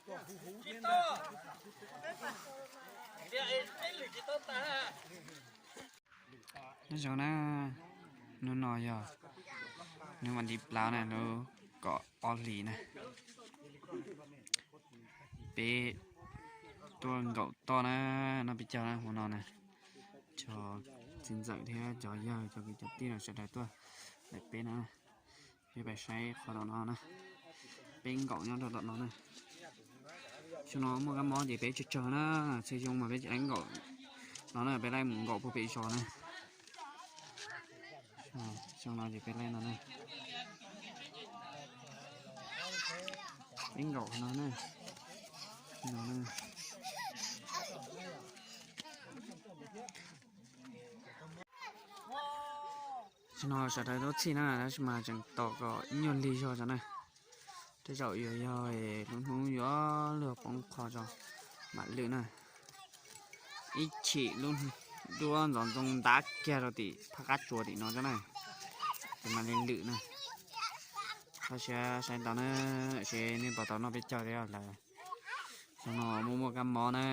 Nyob zoo na, hnub no yog hnub vas thib plaub na, lub kaum ob hlis na. Peb tuaj nkaum toj na, noj peb caug na hmo no na. Cov txiv ntxawm thiab cov yawg cov kwv cov tij los sawv daws tuaj lawm peb na. Peb pais saib qhov tom no na. Peb nkaum nyob rau tom no na. Xyoo no muaj kab mob ces peb tsawg tsawg na, txhua xyoo mas peb tsis laib nkaum no na, peb laib mus nkaum puag pem zos na. Xyoo no ces peb laib no na. Peb nkaum no na. No na. Xyoo no sawv daws lub txhij na, tab sis mas tseem tos kom ib nyuag lig zog tso na. Tej zaum yuav yog lub hnub yuav luag poob qho tso mam lwm na. Ib chim lub duab ntxoov ntxoo ntab kiag rau tim phab qab tsuas tim no tso na, ces mam li lwm na. Koj siab saib ntau na, seb nej puas tau noj peb caug thiab lawm. Xyoo no muaj muaj kab mob na,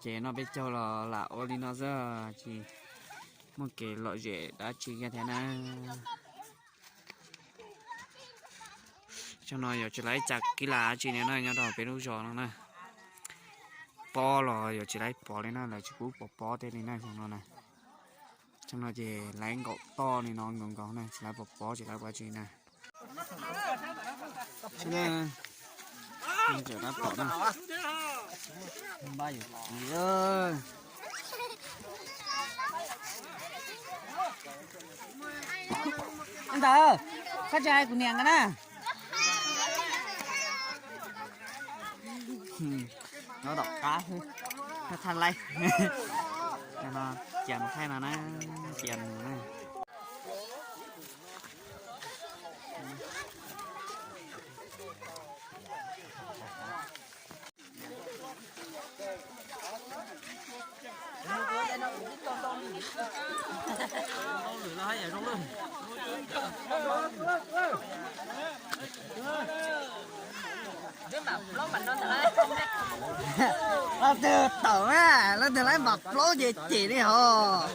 ces noj peb caug los lam ua li no xwb, tsis muaj kev lom zem dab tsi kiag thiab na. Xyoo no yuav tsis laib tsa kib lam dab tsi li na nyob rau peb lub zos no na. Pob los yuav tsis laib pov li na, lawv tsis pub pov pob tej li na xyoo no na. Xyoo no ces laib nkaum toj li no nkaus nkaus na, tsis laib pov pob tsis laib pov dab tsi na. Ntawm dab tom na. Ntawd, koj tsis hais kuv niam nkaus na. Nyob tom qab xwb, thaj laib. No, cia mus thaij no na, cia mus na. Leej twg tawm na, leej twg laib npam plaub ces cem li hos.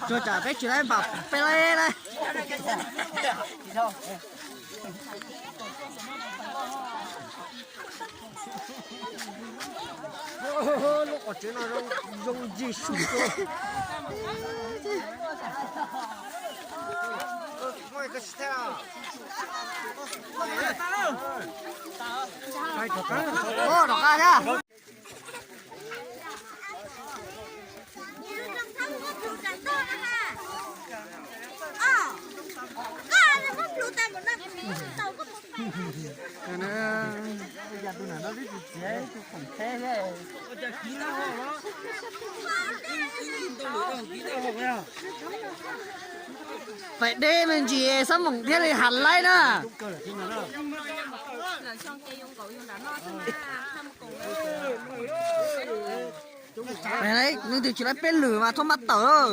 Tsuas tsam peb tsis laib npam peb laib na. Lub qhov tsev no zoo ncig sub. Rov qab thiab. Pais deb me ntsis xab moom thiaj li hav laib na. Leej twg tsis laib peb lwm mas thov maj tawm.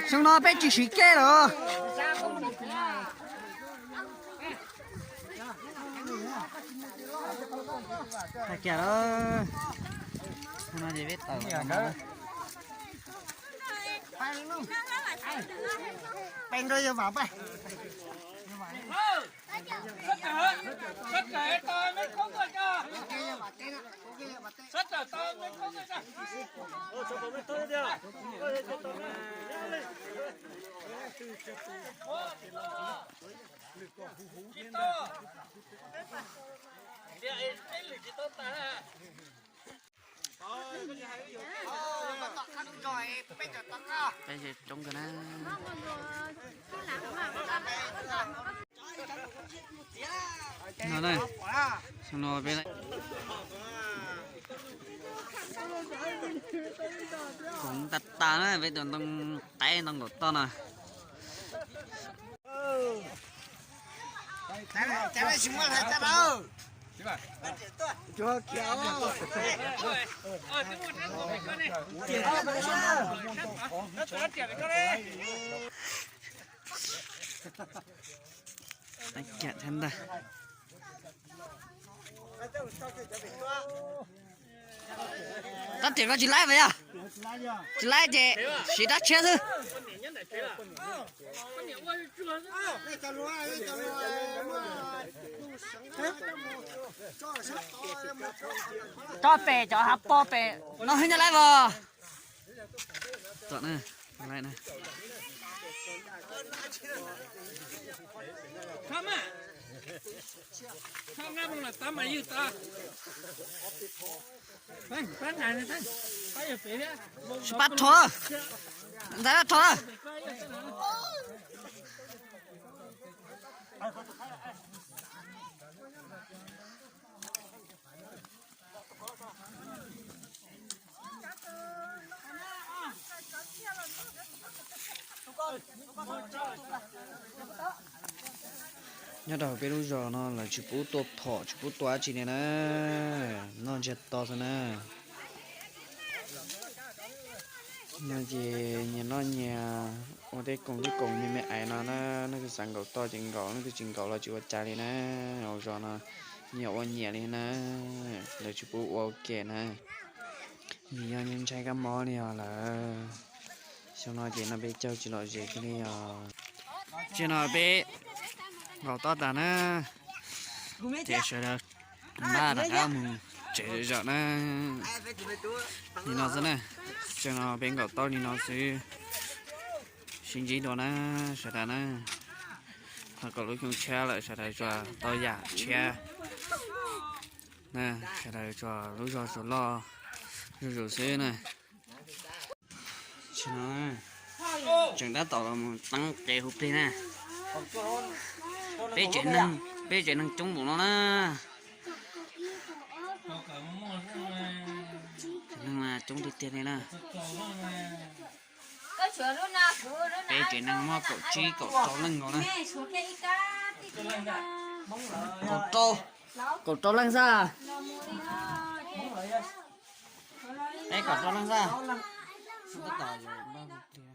Xyoo no peb tsis siv kej lawm. Kiag, no ces peb tawm. Peb nrog yawg vam peb. Peb coob kawg na. No na, no peb Khoov tas tas na, peb tus ntoo qaib ntoo nkaum toj no. Tab tias koj tsis laib mas yog, tsis laib ces siv rab tshiab xwb. Tso pem cov hav pos pem no, hwj nyab laib vos. Tom na, laib na. Sib pab rho, ntxhais pab rho. Nyob rau peb lub zos no lawv tsis pub tua phom tsis pub tua dab tsi li na, noj ntsiag to xwb na. No ces nyias noj nyias ua tej koom tej koom me me ais no na, leej twg xav nkaum toj ces nkaum, leej twg tsis nkaum los tsis ua cas li na. Hauv zos no nyias ua nyias li na, lawv tsis pub ua ua ke na. Vim yog ntshai kab mob li os lawm. Xyoo no ces no peb caug tsis lom zem kiag li os. Tsiaj no peb nkaum toj tas na, ces sawv daws npaj rov qab mus tsev zom zaws na. Li no xwb na, tsiaj no peb nkaum toj li no xwb. Sib ntsib dua na sawv daws na, thov kom lub xyoo tshiab lawm sawv daws tsuas tau yam tshiab na, sawv daws tsuas lub zog tsuas loj zuj zus xwb na. Tseem tab tom los mus teeb qe hu plig na. Peb tsev neeg, peb tsev neeg coob npaum no na. Tsev neeg mas coob tiag tiag li na. Peb tsev neeg muaj kaum tsib kaum rau leej nkaus na. Kaum rau, kaum rau leej xwb. Peb kaum rau leej xwb.